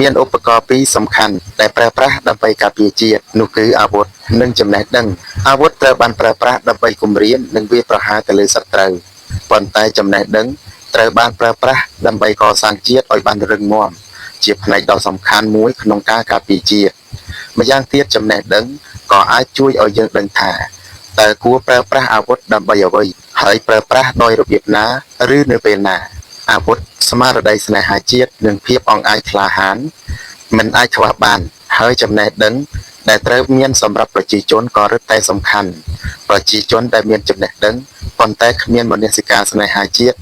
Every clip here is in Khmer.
មានឧបករណ៍ពីរសំខាន់ដែលប្រើប្រាស់ដើម្បីការពារជាតិនោះគឺអាវុធនិងចំណេះដឹងអាវុធត្រូវបានប្រើប្រាស់ដើម្បីគំរាមនិងវាយប្រហារទៅលើសត្រូវប៉ុន្តែចំណេះដឹងត្រូវបានប្រើប្រាស់ដើម្បីកសាងជាតិឲ្យបានរឹងមាំជាផ្នែកដ៏សំខាន់មួយក្នុងការការពារជាតិម្យ៉ាងទៀតចំណេះដឹងក៏អាចជួយឲ្យយើងដឹងថាតើគួរប្រើប្រាស់អាវុធដើម្បីអ្វីហើយប្រើប្រាស់ដោយរបៀបណាឬនៅពេលណាអាវុធស្មារតីស្នេហាជាតិនិងភាពអង់អាចក្លាហានមិនអាចខ្វះបានហើយចំណេះដឹងដែលត្រូវមានសម្រាប់ប្រជាជនក៏រឹតតែសំខាន់ប្រជាជនដែលមានចំណេះដឹងប៉ុន្តែគ្មានមនសិការស្នេហាជាតិ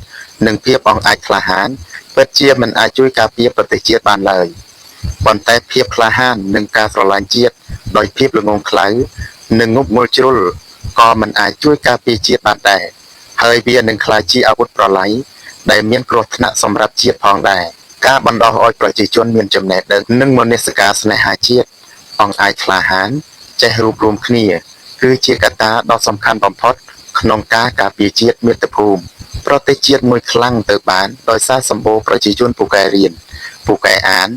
និងភាពអង់អាចក្លាហានពិតជាមិនអាចជួយការពារប្រទេសជាតិបានឡើយប៉ុន្តែភាពក្លាហាននិងការស្រឡាញ់ជាតិដោយភាពល្ងង់ខ្លៅនិងងប់ងល់ជ្រុលក៏មិនអាចជួយការពារជាតិបានដែរហើយវានឹងក្លាយជាអាវុធប្រល័យដែលមានគ្រោះថ្នាក់សម្រាប់ជាតិផងដែរការបណ្ដុះឲ្យប្រជាជនមានចំណេះដឹងនិងមនសិការស្នេហាជាតិអង់អាចក្លាហានចេះរួបរวมគ្នាគឺជាកត្តាដ៏សំខាន់បំផុតក្នុងការការពារជាតិមាតុភូមិប្រទេសជាតិមួយខ្លាំងទៅបានដោយសារសម្បូរប្រជាជនពូកែរៀនពូកែអាន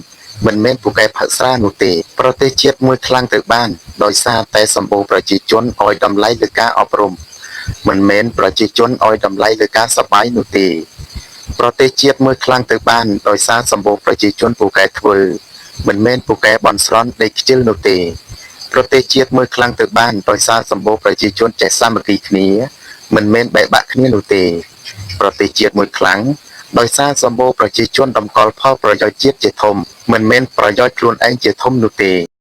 មិនមែនពូកែផឹកស្រានោះទេប្រទេសជាតិមួយខ្លាំងទៅបានដោយសារតែសម្បូរប្រជាជនឲ្យតម្លៃលើការអប់រំមិនមែនប្រជាជនឲ្យតម្លៃលើការសប្បាយនោះទេប្រទេសជាតិមួយខ្លាំងទៅបានដោយសារសម្បូរប្រជាជនពូកែធ្វើមិនមែនពូកែបន់ស្រន់ដេកខ្ជិលនោះទេប្រទេសជាតិមួយខ្លាំងទៅបានដោយសារសម្បូរប្រជាជនចេះសាមគ្គីគ្នាមិនមែនបែកបាក់គ្នានោះទេប្រទេសជាតិមួយខ្លាំងដោយសារសម្បូរប្រជាជនតម្កល់ផលប្រយោជន៍ជាតិជាធំមិនមែនប្រយោជន៍ខ្លួនឯងជាធំនោះទេ។